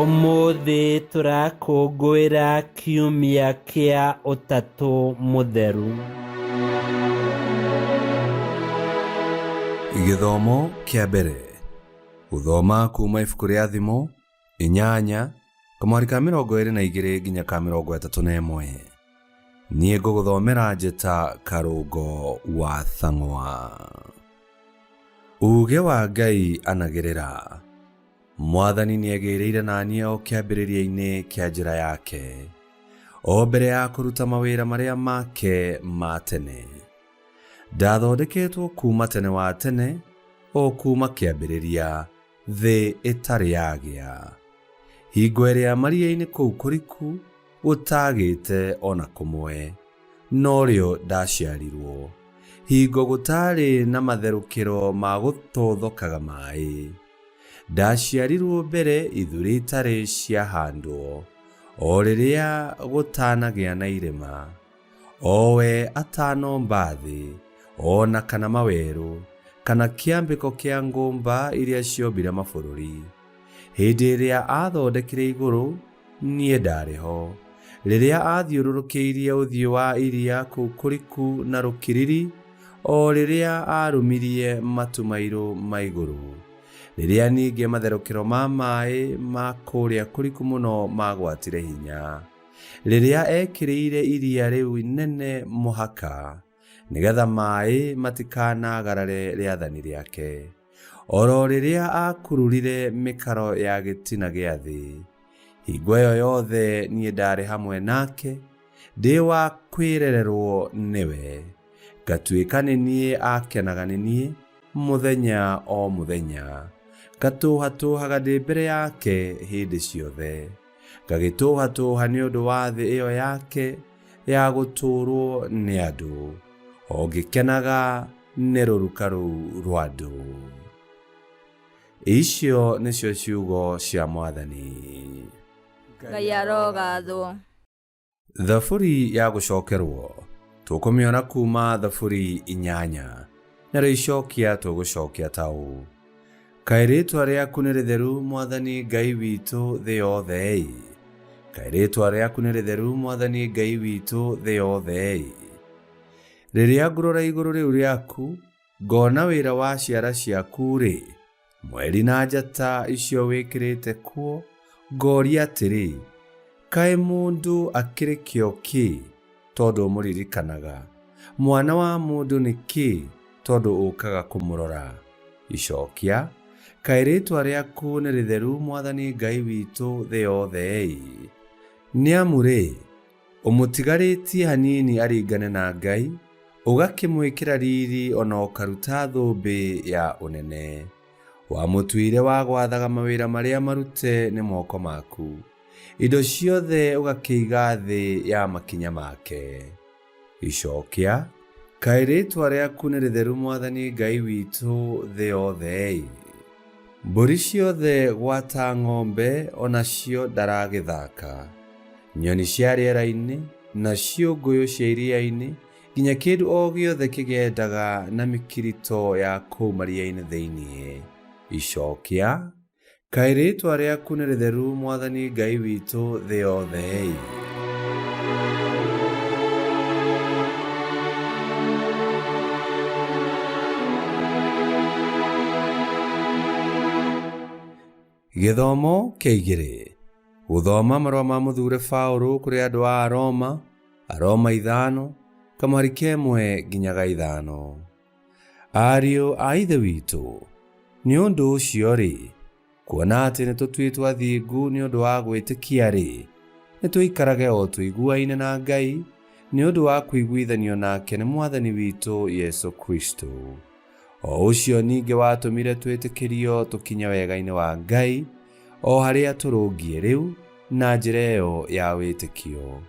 Ũmũthĩ tũrakũngũĩra kiumia kĩa Ũtatũ Mũtheru. Gĩthomo kĩa mbere. Gũthoma kuma ibuku rĩa Thimo 8, kamwari ka 22 nginya ka 31. Niĩ ngũgũthomera njĩta Karũngo wa Thang'wa. Uuge wa Ngai anagĩrĩra. Mwathani nĩegĩrĩire na niĩ o kĩambĩrĩria-inĩ kĩa njĩra yake, o mbere ya kũruta mawĩra marĩa make ma tene. Ndathondeketwo kuuma tene wa tene, o kuuma kĩambĩrĩria, thĩ ĩtarĩ yagĩa. Hingo ĩrĩa maria-inĩ kũu kũriku gũtaagĩte o na kũmwe, norĩo ndaciarirwo, hingo gũtaarĩ na matherũkĩro ma gũtothokaga maĩ. Ndaciarirwo mbere ithurĩ itarĩ ciahandwo, o rĩrĩa gũtanagĩa na irĩma, o we atanomba thĩ, o na kana mawerũ, kana kĩambĩko kĩa ngũmba iria ciombire mabũrũri. Hĩndĩ ĩrĩa aathondekire igũrũ, niĩ ndaarĩ ho, rĩrĩa aathiũrũrũkĩirie ũthiũ wa iria kũu kũriku na rũkiriri, o rĩrĩa aarũmirie matu mairũ ma igũrũ, rĩrĩa ningĩ matherũkĩro ma maĩ ma kũrĩa kũriku mũno maagwatire hinya, rĩrĩa eekĩrĩire iria rĩu inene mũhaka, nĩgetha maĩ matikanagarare rĩathani rĩake. O ro rĩrĩa aakururire mĩkaro ya gĩtina gĩa thĩ, hingo ĩyo yothe niĩ ndaarĩ hamwe nake, ndĩ wa kwĩrererũo nĩwe, ngatuĩka nĩ niĩ aakenaga nĩ niĩ mũthenya o mũthenya, ngatũũhatũũhaga ndĩ mbere yake hĩndĩ ciothe, ngagĩtũũhatũũha nĩ ũndũ wa thĩ ĩyo yake ya gũtũũrũo nĩ andũ, o ngĩkenaga nĩ rũruka rũu rwa andũ. Icio nĩcio ciugo cia Mwathani. Ngai arogathwo. Thaburi ya gũcokerwo tũkũmĩona kuma Thaburi 8, narĩo icokia tũgũcokia ta ũũ: Kaĩ rĩĩtwa rĩaku nĩ rĩtheru, Mwathani Ngai witũ, thĩ yothe-ĩ! Kaĩ rĩĩtwa rĩaku nĩ rĩtheru, Mwathani Ngai witũ, thĩ yothe-ĩ! Rĩrĩa ngũrora igũrũ rĩu rĩaku, ngona wĩra wa ciara ciaku-rĩ, mweri na njata icio wĩkĩrĩte kuo, ngoria atĩrĩ, kaĩ mũndũ akĩrĩ kĩo kĩ tondũ ũmũririkanaga? Mwana wa mũndũ nĩ kĩ tondũ ũkaga kũmũrora? Icokia, kaĩ rĩĩtwa rĩaku nĩ rĩtheru, Mwathani Ngai witũ, thĩ yothe-ĩ! Nĩ amu-rĩ, Ũmũtigarĩtie hanini aringane na Ngai, ũgakĩmwĩkĩra riri o na ũkaruta thũmbĩ ya ũnene. Wamũtuire wa gwathaga mawĩra marĩa marute nĩ moko maku, indo ciothe ũgakĩiga thĩ ya makinya make. Icokia, Kaĩ rĩĩtwa rĩaku nĩ rĩtheru Mwathani Ngai witũ thĩ yothe-ĩ! Mbũri ciothe gwata ng'ombe o nacio ndaragĩthaka. Nyoni cia rĩera-inĩ na ciũngũyũ cia iria-inĩ, nginya kĩndũ o gĩothe kĩgendaga na mĩkirito ya kũu maria-inĩ thĩinĩ. Icokia, Kaĩ rĩĩtwa rĩaku nĩ rĩtheru Mwathani Ngai witũ thĩ yothe-ĩ! Gĩthomo kĩa igĩrĩ. Gũthoma marũa ma mũthure Paũlũ kũrĩ andũ a Aroma, Aroma 5, kamũhari ka ĩmwe nginya ga 5. Ariũ a Ithe witũ, nĩ ũndũ ũcio-rĩ, kuona atĩ nĩtũtuĩtwo athingu nĩ ũndũ wa gwĩtĩkia-rĩ, nĩtũikarage o tũiguaine na Ngai nĩ ũndũ wa kũiguithanio nake nĩ Mwathani witũ Jesũ Kristũ, o ũcio ningĩ watũmire twĩtĩkĩrio tũkinye wega-inĩ wa Ngai, o harĩa tũrũngiĩ rĩu na njĩra ĩyo ya wĩtĩkio.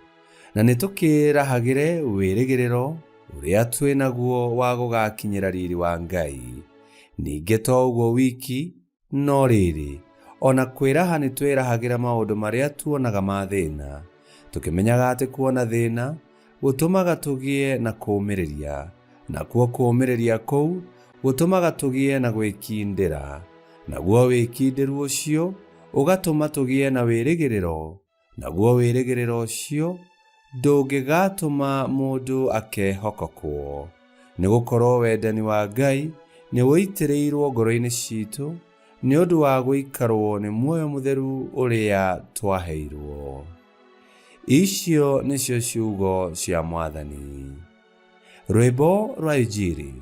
Na nĩtũkĩĩrahagĩre wĩrĩgĩrĩro ũrĩa twĩ naguo wa gũgakinyĩra riri wa Ngai. Ningĩ to ũguo wiki, no rĩrĩ, o na kwĩraha nĩtwĩrahagĩra maũndũ marĩa tuonaga ma thĩna, tũkĩmenyaga atĩ kuona thĩna gũtũmaga tũgĩe na kũũmĩrĩria, nakuo kũũmĩrĩria kũu gũtũmaga tũgĩe na gwĩkindĩra, naguo wĩkindĩru ũcio Ũgatũma tũgĩe na wĩrĩgĩrĩro, naguo wĩrĩgĩrĩro ũcio ndũngĩgatũma mũndũ akehokokwo. Nĩ gũkorwo wendani wa Ngai nĩ ũitĩrĩirwo ngoro-inĩ citũ nĩ ũndũ wa gũikarwo nĩ muoyo mũtheru ũrĩa twaheirwo. Icio nĩcio ciugo cia Mwathani. Rwĩmbo rwa Injiri.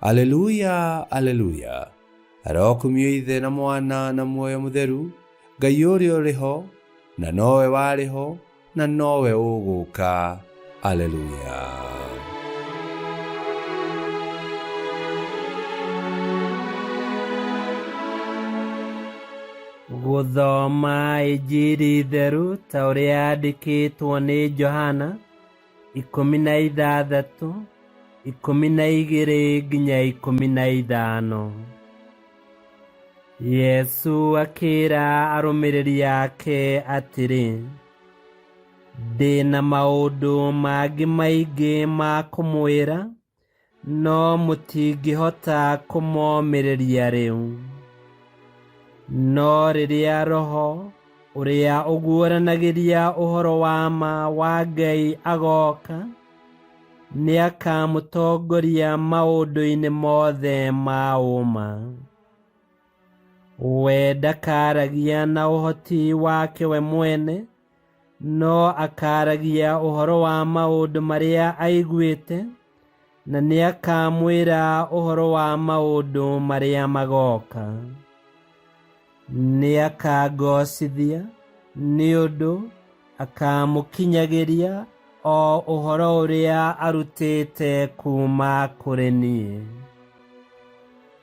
Aleluya, aleluya. Arokumio Ithe na Mwana na Muoyo Mũtheru, Ngai ũrĩa ũrĩ ho, na nowe warĩ ho, na nowe ũgũka. Aleluya. Gũthoma Injiri theru ta ũrĩa yandĩkĩtwo nĩ Johana 16, 12 nginya 15. Yesu akĩra arũmĩrĩri ake atĩrĩ, Ndĩ na maũndũ mangĩ maingĩ ma kũmwĩra, no mũtingĩhota kũmomĩrĩria rĩu. No rĩrĩa Roho ũrĩa ũguũranagĩria ũhoro wa ma wa Ngai agooka, nĩakamũtongoria maũndũ-inĩ mothe ma ũma. We ndakaragia na ũhoti wake we mwene, no akaragia ũhoro wa maũndũ marĩa aiguĩte, na nĩakamwĩra ũhoro wa maũndũ marĩa magoka. Nĩakangocithia, nĩ ũndũ akamũkinyagĩria o ũhoro ũrĩa arutĩte kuuma kũrĩ niĩ.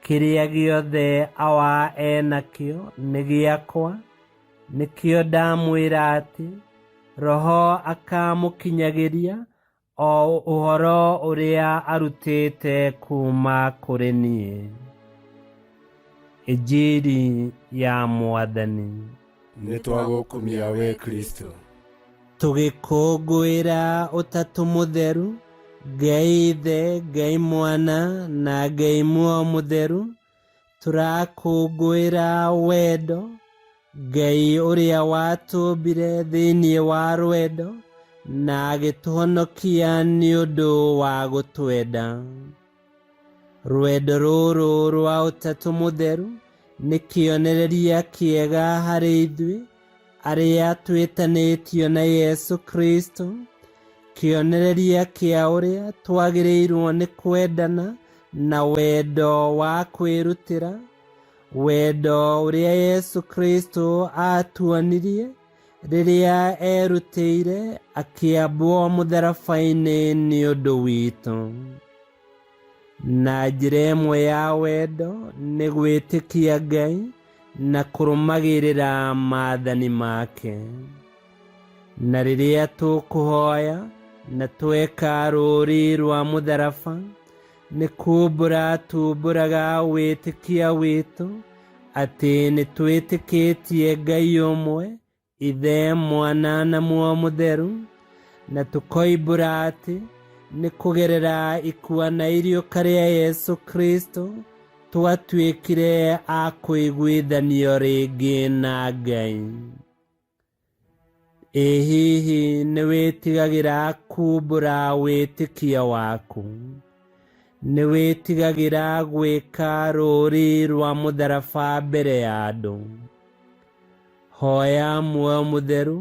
Kĩrĩa gĩothe Awa enakĩo nĩ gĩakwa, nĩkĩo ndamwĩra atĩ Roho akamũkinyagĩria o ũhoro ũrĩa arutĩte kuuma kũrĩ niĩ. Injiri ya Mwathani. Nĩ twagũkumia we Kristo. Tũgĩkũngũĩra Ũtatũ Mũtheru, Ngai Ithe, Ngai Mwana na Ngai Muoyo Mũtheru, tũrakũngũĩra wendo, Ngai ũrĩa watũmbire thĩinĩ wa rwendo na agĩtũhonokia nĩ ũndũ wa gũtwenda. Rwendo rũrũ rwa Ũtatũ Mũtheru nĩ kĩonereria kĩega harĩ ithuĩ arĩa twĩtanĩtio na Yesu Kristo, kĩonereria kĩa ũrĩa twagĩrĩirwo nĩ kwendana na wendo wa kwĩrutĩra, wendo ũrĩa Yesu Kristo aatuonirie rĩrĩa erutĩire akĩambwo mũtharaba-inĩ nĩ ũndũ witũ. Na njĩra ĩmwe ya wendo nĩ gwĩtĩkia Ngai na kũrũmagĩrĩra maathani make. Na rĩrĩa tũkũhoya na tweka rũũri rwa mũtharaba, nĩ kumbũra tumbũraga wĩtĩkia witũ atĩ nĩ twĩtĩkĩtie Ngai ũmwe, Ithe, Mwana na Muoyo Mũtheru, na tũkoimbũra atĩ nĩ kũgerera ikua na iriũka rĩa Yesu Kristo twatuĩkire a kũiguithanio rĩngĩ na Ngai. Ĩ hihi nĩ wĩtigagĩra kumbũra wĩtĩkio waku? Nĩ wĩtigagĩra gwĩka rũũri rwa mũtharaba mbere ya andũ? Hoya Muoyo Mũtheru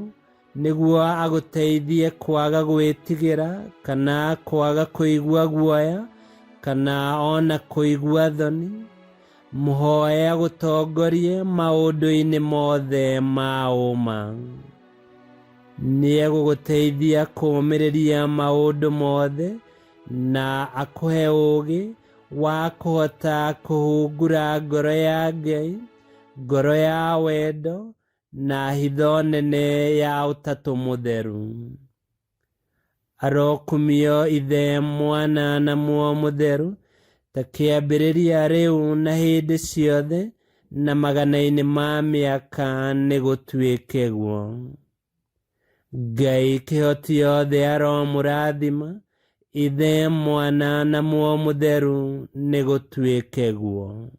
nĩguo agũteithie kwaga gwĩtigĩra kana kwaga kũigua guoya kana ona kũigua thoni. Mũhoe agũtongorie maũndũ-inĩ mothe ma ũma. Nĩegũgũteithia kũũmĩrĩria maũndũ mothe na akũhe ũũgĩ wa kũhota kũhungura ngoro ya Ngai, ngoro ya wendo na hitho nene ya Ũtatũ Mũtheru. Arokumio Ithe, Mwana na Muoyo Mũtheru, ta kĩambĩrĩria rĩu na hĩndĩ ciothe na magana-inĩ ma mĩaka nĩ gũtuĩke guo. Ngai kĩhoti yothe aromũrathima, Ithe, Mwana na Muoyo Mũtheru, nĩ gũtuĩke guo.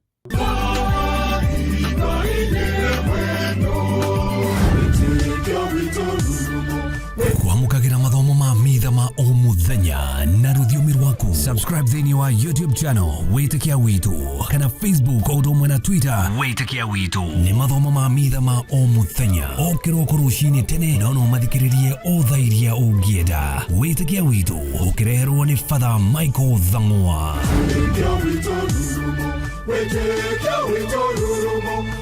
Kwamũkagĩra mathomo ma mitha ma o mũthenya na rũthiomi rwaku. Subscribe thĩinĩ wa YouTube channel Wĩtĩkia Witũ kana Facebook o ũndũ ũmwe na Twitter Wĩtĩkia Witũ. Nĩ mathomo ma mitha ma o mũthenya o kĩroko rũcinĩ tene, no no mathikĩrĩrie o thaa iria ũngĩenda. Wĩtĩkia Witũ ũkĩreherwo nĩ Father Michael Thang'wa. Wĩtĩkia witũ rurumo, wĩtĩkia witũ rurumo.